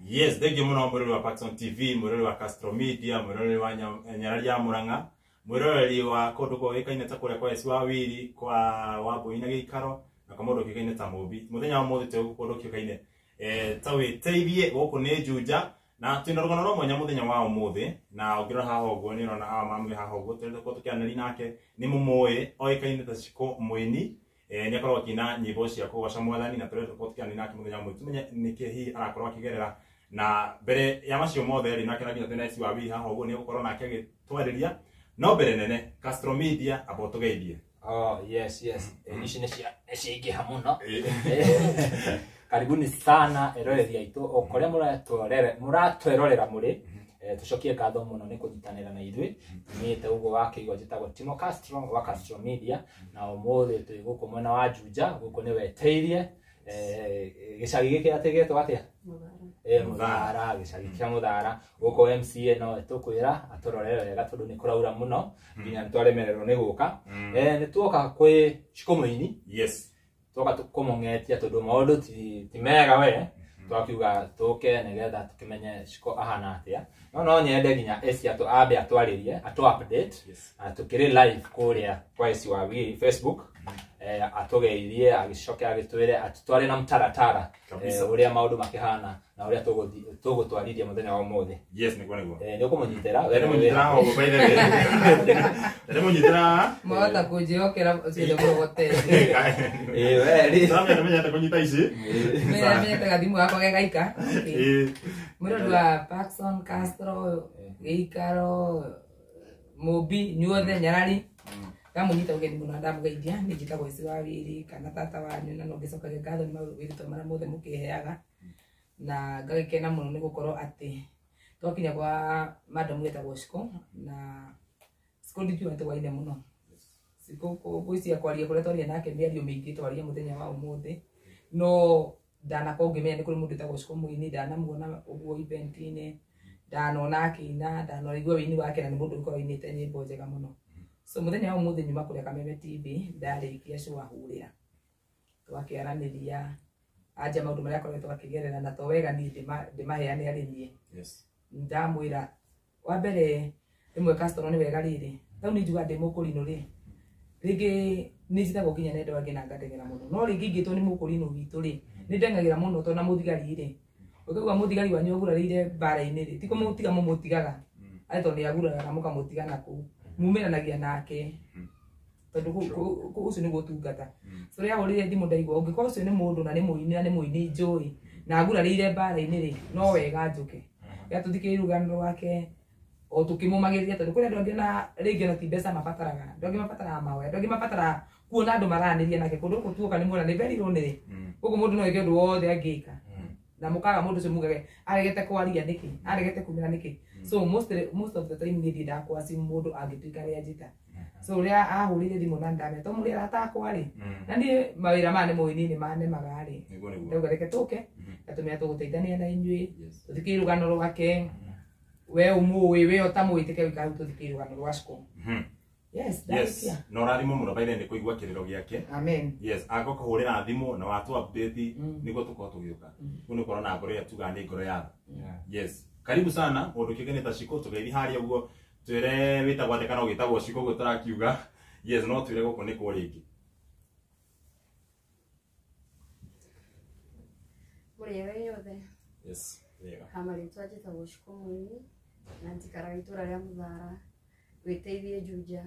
Yes, thengiũ mũno mwĩroreri wa Paxson TV, mwĩroreri wa Castro Media, mwĩroreri wa Nyarari ya Murang'a, mwĩroreri wa kũndũ kũĩkaine ta kũrĩa kwa Esi wa Wiri, kwa Wambui na Gĩikaro, na kwa mũndũ ũkĩũkaine ta Mũmbi. Mũthenya wa ũmũthĩ twĩ kũndũ kĩũkaine ta wĩteithie gũkũ nĩ Juja, na twĩna rũgano rwa mwanya mũthenya wa ũmũthĩ, na ũngĩrora haha ũguo nĩ ũrona awa mamwe haha ũguo tũrenda tũkĩaranĩria nake nĩ mũmũĩ oĩkaine ta Shiko Mũini. Nĩ akoragwo akĩina nyĩmbo cia kũgoca mwathani, na tũrenda tũkorwo tũkĩaranĩria nake mũthenya wa ũmũthĩ tũmenye nĩkĩ hihi arakorwo akĩgerera. Na mbere ya macio mothe rĩ, nake nginya twĩna Esi wa Wiri haha ũguo nĩ egũkorwo nake agĩtwarĩria. No mbere nene, Castro Media amba ũtũgeithie. Oh, yes, yes. Ici nĩ ciaingĩha mũno. Karibuni sana eroreri aitũ o kũrĩa mũratwerorera mũrĩ. Tũcokie ngatho mũno nĩ kũnyitanĩra na ithuĩ. Niĩ ũguo wakĩigua njĩtagwo Timo Castro wa Castro Media, na ũmũthĩ twĩ gũkũ mwena wa Juja, gũkũ nĩ weteirie. Gĩcagi gĩkĩ atĩ gĩetwo atĩa? Mũthara, gĩcagi kĩa Mũthara. Gũkũ MCA no tũkwĩra atũrore wega tondũ nĩ kũraura mũno nginya nĩ twaremererwo nĩ gũka. Nĩ tuoka kwĩ Shiko Mũini. Yes. Tuoka kũmũng'etia tondũ maũndũ ti mega we. Twakiuga tũke nĩgetha tũkĩmenye Shiko ahana atĩa. No nyende nginya Esi ambe atwarĩrie, atũ update. Yes. Tũkĩrĩ live kũrĩa kwa Esi wa Wiri Facebook. Atũgeithie, agĩcoke agĩtwĩre atũtware na mũtaratara, ũrĩa maũndũ makĩhana na ũrĩa tũgũtwarithia mũthenya wa ũmũthĩ. Yes, nĩguo nĩguo. Nĩ ũkũmũnyitĩra? Nĩ mũnyitĩra haha ũguo, by the way. Nĩ mũnyitĩra. Mwahota kũnjĩhokera ciothe mũrogotete. We rĩ. Ndĩramenya nĩmenyete kũnyita ici. Nĩmenyete gathimũ gakwa ge gaika. Mwĩrori wa Paxson, Castro, Gĩikaro, Mũmbi, inyuothe, Nyarari. Ndamũnyita ũgeni mũno na ndamũgeithia. Niĩ njĩtagwo Esi wa Wiri kana tata wanyu, na no ngĩcokagia ngatho nĩ mawĩrutĩro marĩa mothe mũkĩheaga. Na ngagĩkena mũno nĩ gũkorwo atĩ twakinya kwa madam wetagwo Shiko, na Shiko ndingiuga nĩ twaine mũno. Shiko ngwĩciria kwaria kũrĩa twaria nake mĩario mĩingĩ twaria mũthenya wa ũmũthĩ, no ndanakorwo ngĩmenya nĩ kũrĩ mũndũ wĩtagwo Shiko Mũini, ndanamuona ũguo event-inĩ, ndanona akĩina, ndanaigua ũini wake, na nĩ mũndũ ũkoragwo ainĩte nyĩmbo njega mũno. So mũthenya wa ũmũthĩ nyuma kũrĩa Kameme TV, ndarĩkia show ahũrĩra, twakĩaranĩria anja maũndũ marĩa akoretwo akĩgerera, na to wega niĩ ndĩmaheane arĩ niĩ. Yes. Ndamwĩra wa mbere rĩmwe Castro nĩ wega rĩrĩ, rĩu nĩ njugaga ndĩ mũkũrinũ rĩ, rĩngĩ nĩ njĩtagwo nginya nĩ andũ angĩ na ngateng'era mũno, no rĩngĩ ingĩtwo nĩ mũkũrinũ witũ rĩ, nĩ ndeng'agĩra mũno tondũ na mũthigari rĩ, ũkaigua mũthigari wanyu agurarĩire mbara-inĩ rĩ, ti kũmũtiga mũmũtigaga, atĩ tondũ nĩ aguraraga mũkamũtiga na kũu, mumĩranagia nake tondũ ũcio nĩguo ũtungata. So rĩrĩa ahũrĩire thimũ ndaigua ũngĩkorwo ũcio nĩ mũndũ na nĩ mũini na nĩ mũini njũĩ na agurarĩire mbara-inĩ rĩ, no wega njũke. Rĩrĩa tũthikĩrĩirie rũgano rwake o tũkĩmũmagĩrĩria, tondũ kũrĩ andũ angĩ na rĩngĩ ona ti mbeca mabataraga, andũ angĩ mabataraga mahoya, andũ angĩ mabataraga kuona andũ maranĩria nake. Kũndũ gũkũ tuoka nĩ muona nĩ very lonely. Gũkũ mũndũ no eke ũndũ wothe angĩka, na mũkaga mũndũ ũcio mugage aregete kwaria nĩkĩ, aregete kumĩra nĩkĩ. So most of the time niĩ ndiendaga kwaci mũndũ angĩtuĩka rĩa njĩta. So ũrĩa ahũrĩire thimũ na ndamenya to mũrĩ arata akwa rĩ, na niĩ mawĩra maya nĩ mũĩ niĩ nĩ manemaga rĩ, Nĩguo nĩguo. ndauga reke tũke na tũmenya tũgũteithania na inyuĩ, Yes. tũthikĩrĩrie rũgano rwake, we ũmũĩ, we ũtamũĩ, teke wĩka hau tũthikĩrĩrie rũgano rwa Shiko. Yes, Yes. ndarĩkia. Na ũrathimwo mũno by the way nĩ kũigua kĩrĩro gĩake. Amen. Yes, agũkũhũrĩra thimũ na watu update nĩguo tũkorwo tũgĩũka. Rĩu nĩ ũkorwo na ngoro ĩrĩa tugaga nĩ ngoro ya tha. Yes. Karibu sana mũndũ kĩũngane ta Shiko, tũgeithi harĩa ũguo, twĩre wĩtagwo atĩa kana ũgĩtagwo Shiko ũguo tũrakiuga. Yes, no twĩre gũkũ nĩ kũ rĩngĩ. Mũrĩega inyuothe. Yes, wega. Ha marĩtwa njĩtagwo Shiko Mũini na njikaraga itũra rĩa Mũthara, wĩteithie Juja.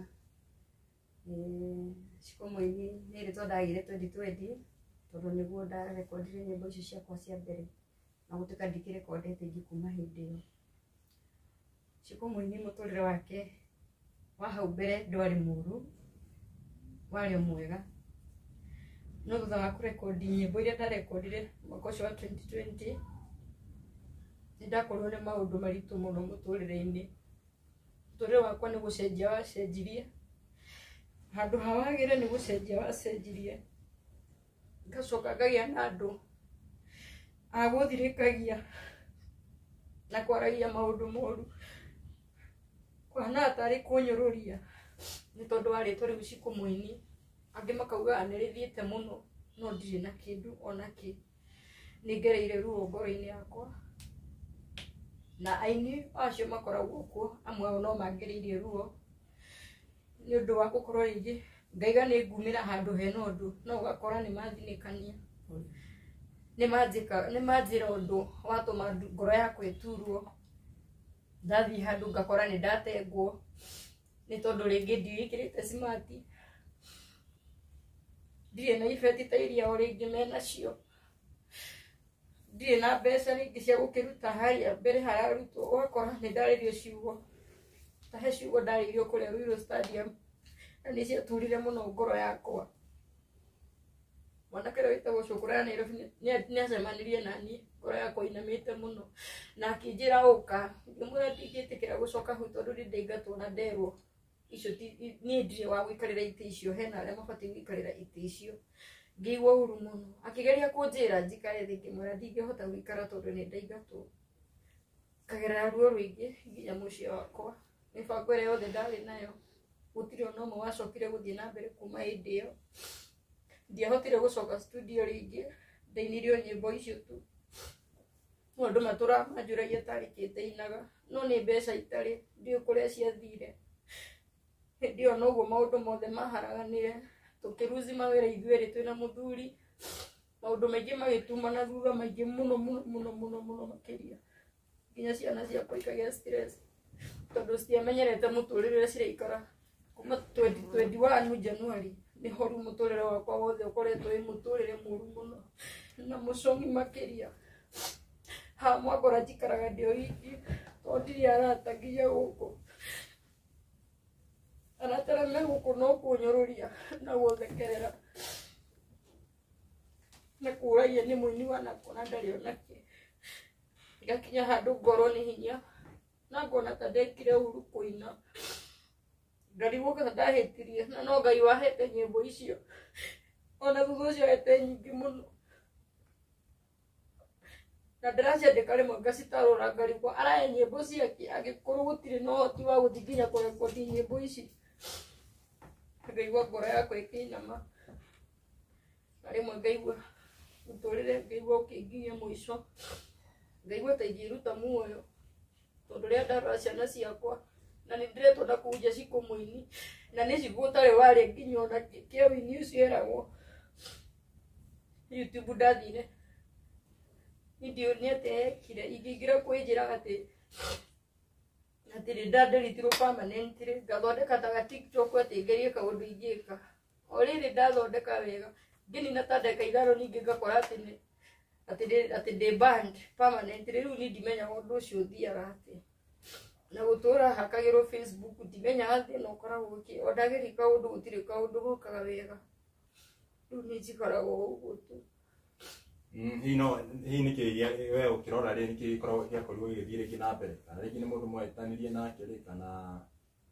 Shiko Mũini nĩ rĩtwa ndagĩire 2020 tondũ nĩguo ndarekondire nyĩmbo icio ciakwa cia mbere, na gũtuĩka ndikĩrekondete ingĩ kuma hĩndĩ ĩyo. Shiko Mũini mũtũrĩre wake wa hau mbere ndwarĩ mũũru, warĩ o mwega, no thutha wa kũrekondi nyĩmbo iria ndarekondire mwaka ũcio wa 2020 nĩ ndakorirwo nĩ maũndũ maritũ mũno mũtũrĩre-inĩ. Mũtũrĩre wakwa nĩ gũcenjia wacenjirie, handũ ha wagĩre nĩ gũcenjia wacenjirie, ngacoka ngagĩa na andũ a gũthirĩkagia na kwaragia maũndũ moru, kũhana tarĩ kũnyũrũria nĩ tondũ wa rĩtwa rĩu Shiko Mũini. Angĩ makaugaga nĩ rĩthiĩte mũno, no ndirĩ na kĩndũ ona kĩ. Nĩ ngereire ruo ngoro-inĩ yakwa, Na aini acio makoragwo kuo amwe ao no mangĩrĩirie ruo nĩ ũndũ wa gũkorwo rĩngĩ ngaiga nĩ ngumĩra handũ hena ũndũ no ũgakora nĩ mathinĩkania nĩ manjĩra ũndũ watũma ngoro yakwa ĩturwo. Ndathiĩ handũ ngakora nĩ ndatengwo nĩ tondũ rĩngĩ ndiĩkĩrĩte smart, ndirĩ na ibeti ta iria o rĩngĩ menacio, ndirĩ na mbeca rĩngĩ cia gũkĩruta harĩa mbere hararutwo. Ũgakora nĩ ndarĩrio ciugo ta he ciugo ndarĩirio kũrĩa Ruiru Stadium na nĩ ciaturire mũno ngoro yakwa. Mwanake ũrĩa wĩtagwo Cũkũrũ ya Nairobi nĩ acemanirie naniĩ ngoro yakwa inamĩte mũno na akĩnjĩra ũka. Ngĩmwĩra ndingĩtĩkĩra gũcoka hau tondũ nĩ ndaingatwo na nderwo icio niĩ ndirĩ wa gũikarĩra itĩ icio, hena arĩa mabatiĩ gũikarĩra itĩ icio. Ngĩigua ũru mũno. Akĩgeria kũnjĩra njikare thĩ, ngĩmwĩra ndingĩhota gũikara tondũ nĩ ndaingatwo. Ngagerera ruo rũingĩ nginya mũciĩ wakwa. Mĩbango ĩrĩa yothe ndarĩ nayo gũtirĩ ona ũmwe wacokire gũthiĩ na mbere kuma hĩndĩ ĩyo. Ndiahotire gũcoka studio rĩngĩ, ndainirio nyĩmbo icio tu. No andũ matũraga manjũragia tarĩ kĩ ndainaga, no nĩ mbeca itarĩ, ndiũĩ kũrĩa ciathire. Hĩndĩ ĩyo noguo maũndũ mothe maharaganire, tũkĩruzi mawĩra ithuerĩ twĩna mũthuri, maũndũ maingĩ magĩtuma na thutha maingĩ mũno mũno mũno mũno mũno makĩria. Nginya ciana ciakwa ikagĩa stress tondũ citiamenyerete mũtũrĩre ũrĩa ciraikara. Kuma 2021 January nĩho rĩu mũtũrĩre wakwa wothe ũkoretwo wĩ mũtũrĩre mũru mũno na mũcong'i makĩria. Haha mwakora njikaraga ndĩ o wiki tondũ ndirĩ arata nginya gũkũ. Arata arĩa me gũkũ no kũnyũrũria na gũthekerera na kũragia nĩ mũini wa nakũ na ndarĩ onakĩ. Ngakinya handũ ngorwo nĩ hinya na ngona ta ndekire ũru kũina, ngarigwo kana ndahĩtirie na no Ngai wahete nyĩmbo icio ona thutha ũcio ahete nyingĩ mũno. Na ndĩraciandĩka rĩmwe ngacitarũra ngarigwo arahe nyĩmbo ciake angĩkorwo gũtirĩ na ũhoti wa gũthiĩ nginya kũrekondi nyĩmbo ici. Ngaigua ngoro yakwa ĩkĩinama na rĩmwe ngaigua mũtũrĩre ngaigua ũkĩnginyia mũico, ngaigua ta ingĩruta muoyo tondũ rĩrĩa ndarora ciana ciakwa na nĩ ndĩretwo na kũu nja cikũ mũini na nĩ cikũ ũtarĩ warĩa nginya ona kĩa ũini ũcio eragwo. YouTube ndathire ndiũĩ nĩ atĩa ekire, ingĩingĩra kwĩnjĩraga atĩ nĩ ndandiritirwo permanently, ngathondeka ta ga TikTok atĩ ngerie kaũndũ ingĩka. O rĩrĩ ndathondeka wega ngĩnina ta ndagĩka ithano ningĩ ngakora atĩ ndĩ banned permanently. Rĩu niĩ ndimenyaga ũndũ ũcio ũthiaga atĩa. Na gũtũra hakagĩrwo Facebook ndimenyaga thĩna ũkoragwo kĩ, o ndageria kaũndũ gũtirĩ kaũndũ gokaga wega. Rĩu niĩ njikaraga o ũguo tu. Hihi nĩkĩ we ũkĩrora rĩ nĩkĩ gĩkoragwo gĩakorirwo gĩgĩthiĩ rĩngĩ na mbere, kana rĩngĩ nĩ mũndũ mwahĩtanirie nake rĩ, kana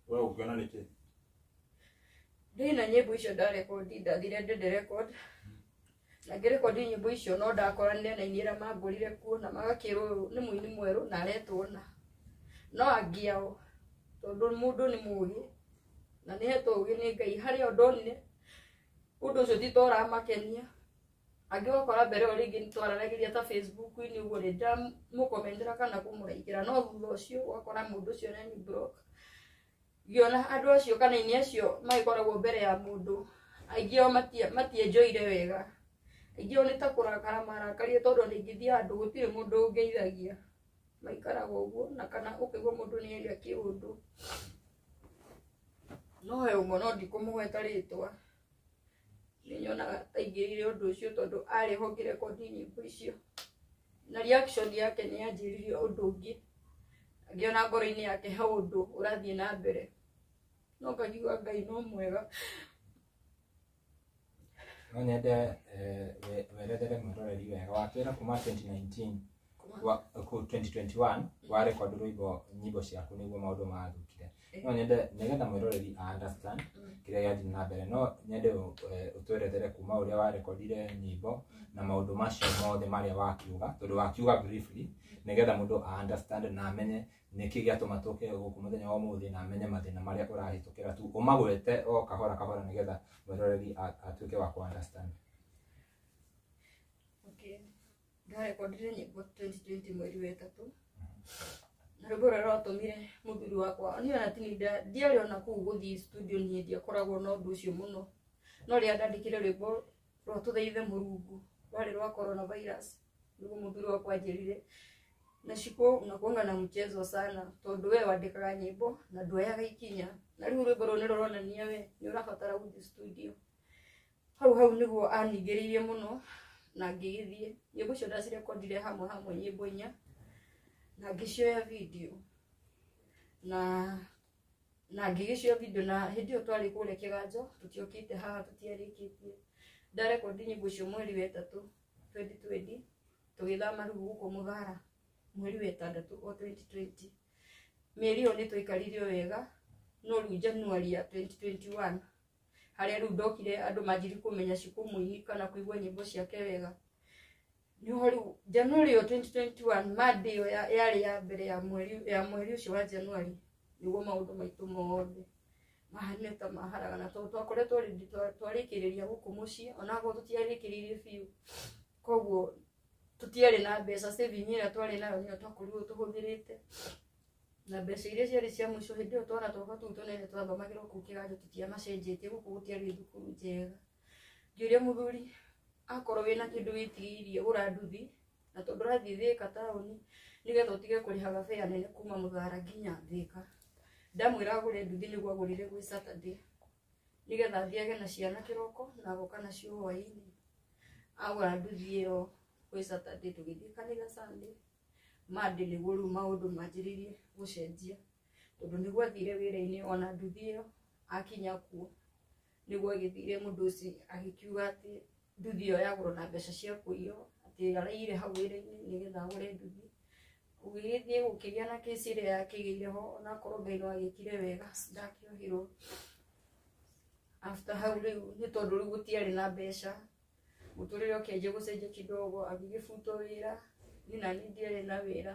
we ũngĩona nĩkĩ? Ndĩna nyĩmbo icio ndarekondi, ndathire ndende record na ngĩrekondi nyĩmbo icio no ndakoranire na aini arĩa mangũrire kuo na magakĩrwo ũyũ nĩ mũini mwerũ na aretwo na no angĩ ao tondũ mũndũ nĩ mũgĩ na nĩ hetwo ũgĩ nĩ Ngai harĩa o ndonire ũndũ ũcio ti ta ũramakenia. Angĩ ũgakora mbere ĩyo rĩngĩ nĩ twaranagĩria ta Facebook-inĩ ũguo rĩ ndĩramũkomentera kana kũmũraikĩra, no thutha ũcio ũgakora mũndũ ũcio nĩ ani block. Ngĩona andũ acio kana aini acio magĩkoragwo mbere ya mũndũ aingĩ ao matienjoire wega, aingĩ ao nĩ ta kũrakara marakarire tondũ ona ingĩthiĩ handũ gũtirĩ mũndũ ũngeithagia, maikaraga ũguo na kana ũkaigua mũndũ nĩ aria kĩũndũ. No he ũmwe no ndikũmũgweta rĩtwa, nĩ nyonaga ta aingĩrĩire ũndũ ũcio tondũ arĩ ho ngĩrekondi nyĩmbo icio na reaction yake nĩ yanjĩrire ũndũ ũngĩ, ngĩona ngoro-inĩ yake he ũndũ ũrathiĩ na mbere, no ngakiuga Ngai no mwega. No nyende werethere mwĩroreri wega watwĩra kuma 2019 2021 warekondi rwĩmbo nyĩmbo ciaku nĩguo maũndũ mathũkire. No nyende nĩgetha mwĩroreri a understand kĩrĩa gĩathiĩ na mbere, no nyende ũtwerethere kuma ũrĩa warekondire nyĩmbo na maũndũ macio mothe marĩa wakiuga, tondũ wakiuga briefly nĩgetha mũndũ a understand na amenye nĩkĩ gĩatũma tũke gũkũ mũthenya wa ũmũthĩ na amenye mathĩna marĩa ũrahĩtũkĩra tu ũmagwete o kahora kahora nĩgetha mwĩroreri atuĩke wa kũ understand. Okay. Ndarekondire nyĩmbo 2020 mweri wa ĩtatũ Na rwĩmbo rũrĩa rwatũmire mũthuri wakwa niĩ ona tini ndiarĩ ona kũu gũthiĩ studio niĩ ndiakoragwo na ũndũ ũcio mũno. No rĩrĩa ndandĩkire rwĩmbo rwa Tũthaithe Mũrungu rwarĩ rwa coronavirus nĩguo mũthuri wakwa anjĩrire na Shiko unakuanga na mchezo sana tondu we wandĩkaga nyĩmbo na nduoyaga ikinya na rĩu rwĩmbo rũu nĩ rũronania we nĩ ũrabatara gũthiĩ studio. Hau hau nĩguo aningĩrĩirie mũno na ngĩgĩthiĩ. Nyĩmbo icio ndacirekondire hamwe hamwe nyĩmbo inya na ngĩcioya video na ngĩgĩcioya video na hĩndĩ ĩyo twarĩ kũrĩa Kĩganjo tũtiokĩte haha tũtiarĩkĩtie. Ndarekondi nyĩmbo icio mweri wa 3 2020 tũgĩthama rĩu gũkũ Mũthara mweri wa 6 o 2020. Mĩeri ĩyo nĩ twaikarire wega no rĩu January ya 2021 harĩa rĩu ndokire andũ manjirie kũmenya Shiko mũini kana kũigua nyĩmbo ciake wega. Nĩho rĩu January ya 2021 Monday ĩyo yarĩ ya mbere ya mweri ũcio wa January nĩguo maũndũ maitũ mothe mahanire ta maharagana tondũ twakoretwo already twarĩkĩrĩria gũkũ mũciĩ onakorwo tũtiarĩkĩrĩirie biũ koguo tũtiarĩ na mbeca saving ĩrĩa twarĩ nayo nĩyo twakorirwo tũhũthĩrĩte na mbeca iria ciarĩ cia mũico hĩndĩ ĩyo twana twakwa tũu tũnene twathomagĩrwo kũu Kĩganjo tũtiamacenjetie gũkũ gũtiarĩ thukuru njega. Ngĩũria mũthuri akorwo wĩna kĩndũ wĩtigĩirie gũra nduthi na tondũ ũrathiĩ Thĩka taũni nĩgetha ũtige kũrĩhaga fare nene kuma Mũthara nginya Thĩka. Ndamwĩra agũre nduthi nĩguo agũrire gwĩ Saturday nĩgetha athiage na ciana kĩroko na agoka nacio hwaĩ-inĩ. Agũra nduthi ĩyo gwĩ Saturday tũgĩthiĩ kanitha Sunday. Monday nĩguo rĩu maũndũ manjĩrĩirie gũcenjia tondũ nĩguo athire wĩra-inĩ ona nduthi ĩyo akinya kuo nĩguo agĩthire mũndũ ũcio agĩkiuga atĩ nduthi ĩyo yagũrwo na mbeca cia kũiywo atĩ araiyire hau wĩra-inĩ nĩgetha agũre nduthi. Gũgĩgĩthiĩ gũkĩgĩa na kĩci ĩrĩa yakĩgĩire ho onakorwo Ngai no agĩkire wega ndakĩohirwo. After hau rĩu nĩ tondũ rĩu gũtiarĩ na mbeca mũtũrĩre ũkĩanjia gũcenjia kidogo agĩgĩbutwo wĩra niĩ naniĩ ndiarĩ na wĩra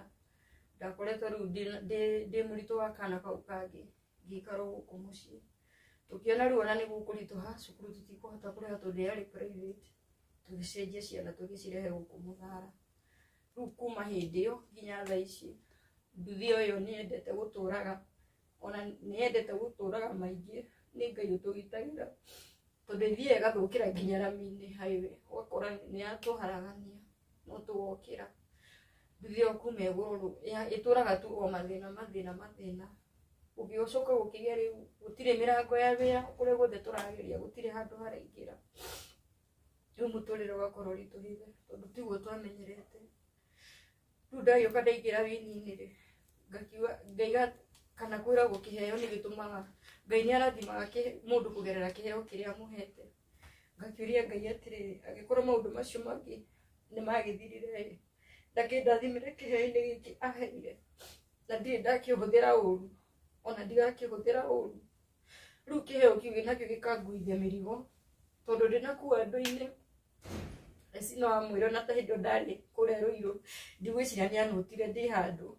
ndakoretwo rĩu ndĩ mũritũ wa kana kau kangĩ ngĩikara gũkũ mũciĩ. Tũkĩona rĩu ona nĩ gũkũritũha cukuru tũtikũhota kũrĩha tondũ yarĩ private tũgĩcenjia ciana tũgĩcirehe gũkũ Mũthara. Rĩu kuma hĩndĩ ĩyo nginya thaa ici nduthi ĩyo nĩyendete gũtũraga ona nĩyendete gũtũraga maingĩ nĩ Ngai ũtũgitagĩra tondũ ĩthiaga ĩgathũkĩra nginya rami-inĩ highway ũgakora nĩyatũharagania no tũgokĩra. Nduthi ĩyo kuma ĩgũrwo ĩtũraga tu o mathĩna mathĩna mathĩna. Ũgĩcoka gũkĩgĩa rĩu gũtirĩ mĩrango ya wĩra kũrĩa guothe tũrageria gũtirĩ handũ haraingĩra. Rĩu mũtũrĩre ũgakorwo ũritũhĩte tondũ tiguo twamenyerete. Rĩu ndagĩũka ndaingĩra wĩini-inĩ rĩ ngakiuga ngaiga kana kwĩragwo kĩheo nĩ gĩtũmaga Ngai nĩ arathimaga mũndũ kũgerera kĩheo kĩrĩa amũhete. Ngakĩũria Ngai atĩrĩrĩ angĩkorwo maũndũ macio mangĩ nĩ magĩthirire rĩ ndakĩndathimĩre kĩheo-inĩ gĩkĩ aheire na ndirĩ ndakĩhũthĩra ũru ona ndigakĩhũthĩra ũru. Rĩu kĩheo kĩu nakĩo gĩkanguithia mĩrigo tondũ ndĩnakua andũ-inĩ eci no amwĩre ona ta hĩndĩ ĩyo ndarĩ kũrĩa Rũirũ ndigwĩciria nĩanũtire ndĩ handũ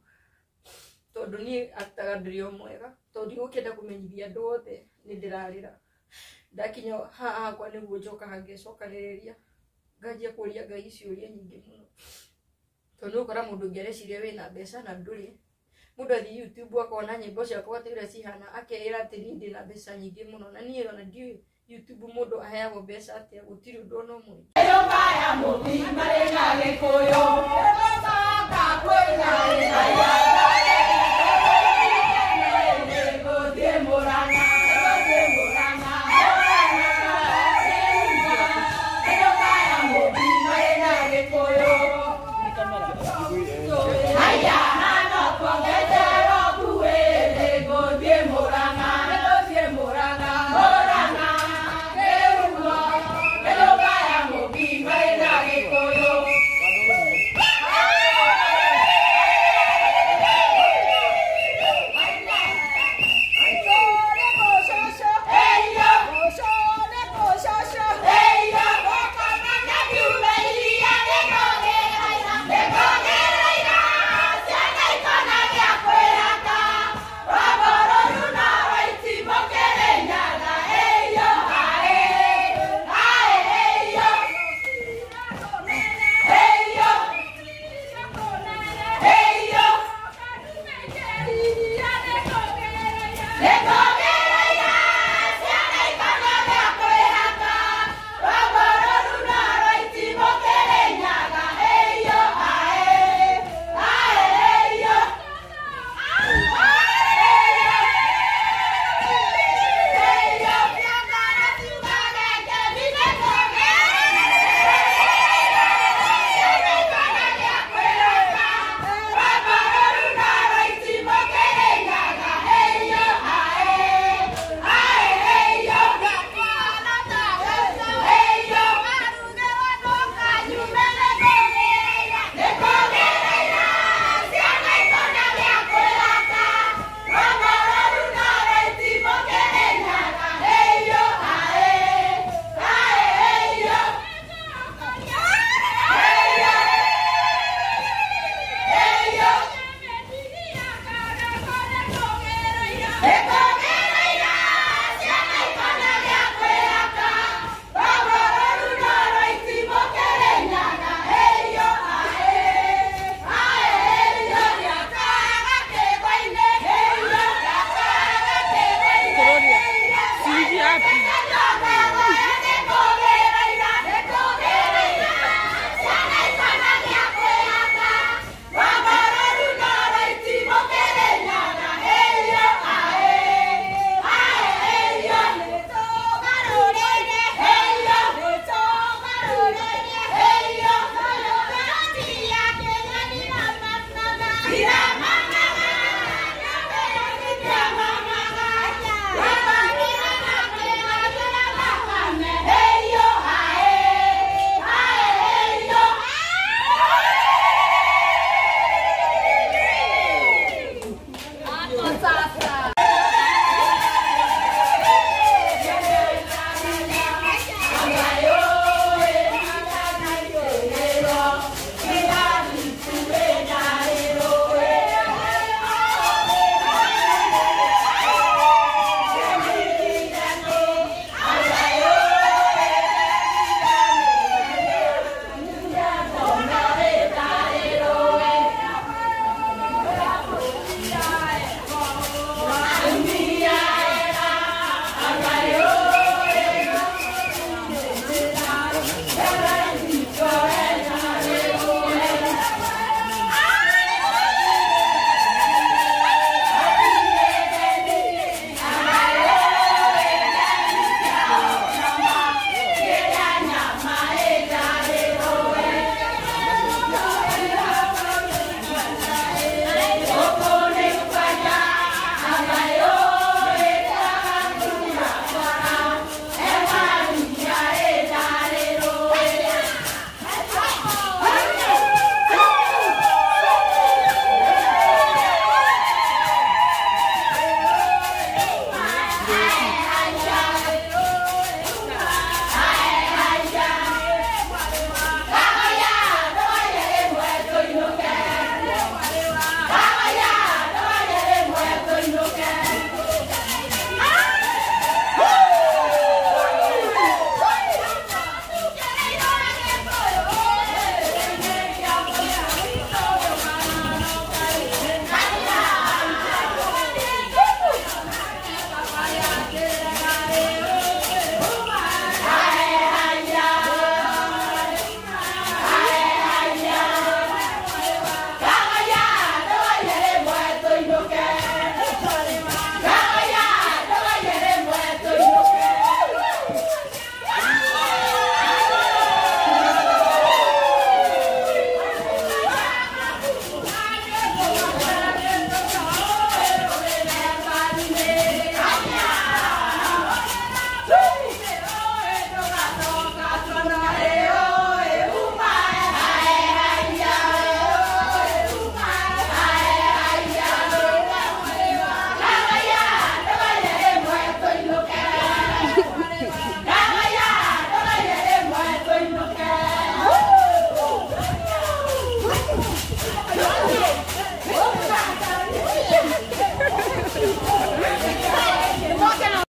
tondũ niĩ aktaga ndĩrĩ o mwega tondũ ndigũkĩenda kũmenyithia andũ othe nĩ ndĩrarĩra. Ndakinya haha hakwa nĩguo njokaga ngecokanĩrĩria nganjia kũria Ngai ciũria nyingĩ mũno tondũ nĩũgũkora mũndũ ũngĩ areciria wĩna mbeca na ndũrĩ. Mũndũ athiĩ YouTube akona nyĩmbo ciakwa ta ũrĩa cihana akeĩra atĩ niĩ ndĩna mbeca nyingĩ mũno na niĩ ona ndiũĩ YouTube mũndũ aheagwo mbeca atĩa gũtirĩ ũndũ ona ũmwe. Nyũmba ya mũthi marĩ na Gĩkũyũ. Tũcoka kwĩna